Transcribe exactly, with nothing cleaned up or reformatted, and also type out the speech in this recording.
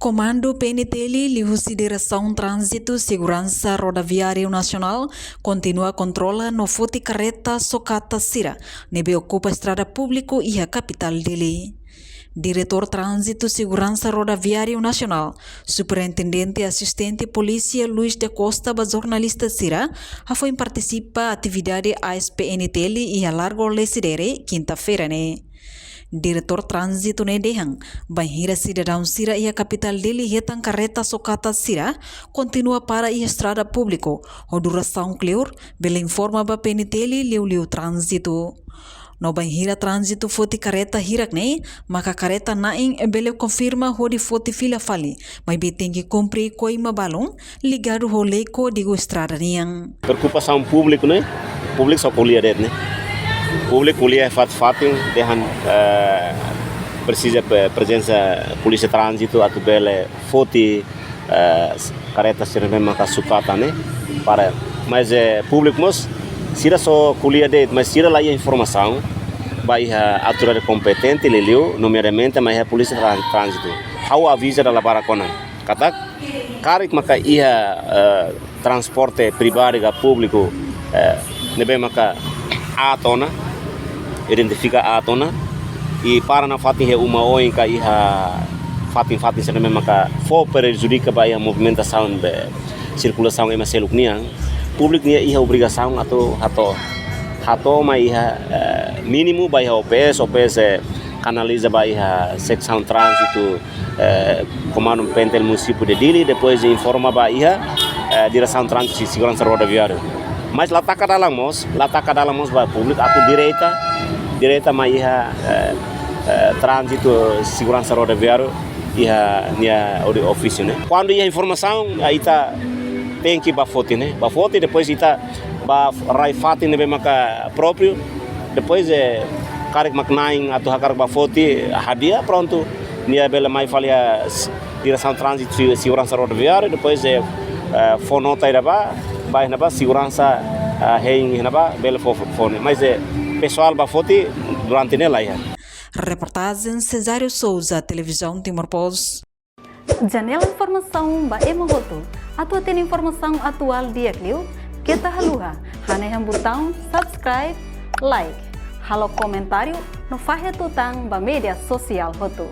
Komandu P N T L liuhusi Diresaun Tránzitu Seguransa Rodoviáriu Nasionál kontinua kontrola no foti karreta sukata sira ne'ebé okupa estrada públiku iha kapitál Dili. Diretór Tránzitu Seguransa Rodoviáriu Nasionál, Superintendente Asistente Polísia Luis da Costa ba jornalista sira hafoin partisipa atividade A S P N T L iha Largo Lecidere, kinta-feira ne'e. Diretór Tránzitu ne'e dehan, bainhira sidadaun sira iha kapitál Dili hetan karreta sukata sira kontinua para iha estrada públiku ho durasaun kleur, bele informa ba P N T L liuliu tránzitu. No bainhira tránzitu foti karreta hirak ne'e, maka karreta na'in bele konfirma hodi foti fila fali, maibé tenke kumpre koima balun, ligadu ho lei kódigu estrada nian. Preokupasaun públiku ne'e, públiku só ko'alia de'it ne'e. Públiku ko'alia fatin-fatin dehan, eh, presiza pe-, prezensa polísia tránzitu atu bele foti, eh, karreta sira ne'ebé maka sukata ne'e para. Mas, eh, públiku mós sira só ko'alia de'it, mas sira la iha informasaun ba iha autoridade kompetente liuliu, nomeadamente mai iha polísia trán-, tránzitu. Ha'u aviza dala barak ona katak, karik maka iha, eh, transporte pribadu ka públiku, eh, ne'ebé maka aat ona, identifika aat ona, i para nafatin iha uma oin ka iha fatin-fatin sira ne'ebé maka fó prejudika ba iha movimentasaun be sirkulasaun ema seluk nian, públiku nia iha obrigasaun atu hato'o, hato'o mai iha, eh, mínimu ba iha O P S, O P S, eh, kanaliza ba iha seksaun tránzitu, eh, Komandu P N T L Munisípiu de Dili, depois informa ba iha, eh, Diresaun Tránzitu Seguransa Rodoviáriu. Mas la taka dalan mós, la taka dalan mós ba públiku atu direta, direta mai iha, eh, eh, Tránzitu Seguransa Rodoviáriu iha nia ori-, ofísiu ne'e. Kuandu iha informasaun, ah, ita tenke bá foti ne'e, bá foti, depois ita bá rai fatin ne'ebé maka própriu, depois, eh, karik mak na'in atu hakarak bá foti hadi'a, prontu, nia bele mai fali iha s-, Diresaun Tránzitu Se-, Seguransa Rodoviáriu, depois, eh, eh, fó nota ida bá, bá iha ne'ebá seguransa, eh, hein iha ne'ebá, bele fó, fó, fó ne'e. Mas, eh, pesoál bá foti durante ne'e la iha. Reportajen Cesário Souza, Televizaun Timor Post. Janela informasaun ba ema hotu. Atu hatene informasaun atuál di'ak liu, keta haluha hanehan butaun subscribe, like, halo komentáriu no fahe tutan ba média sosiál hotu.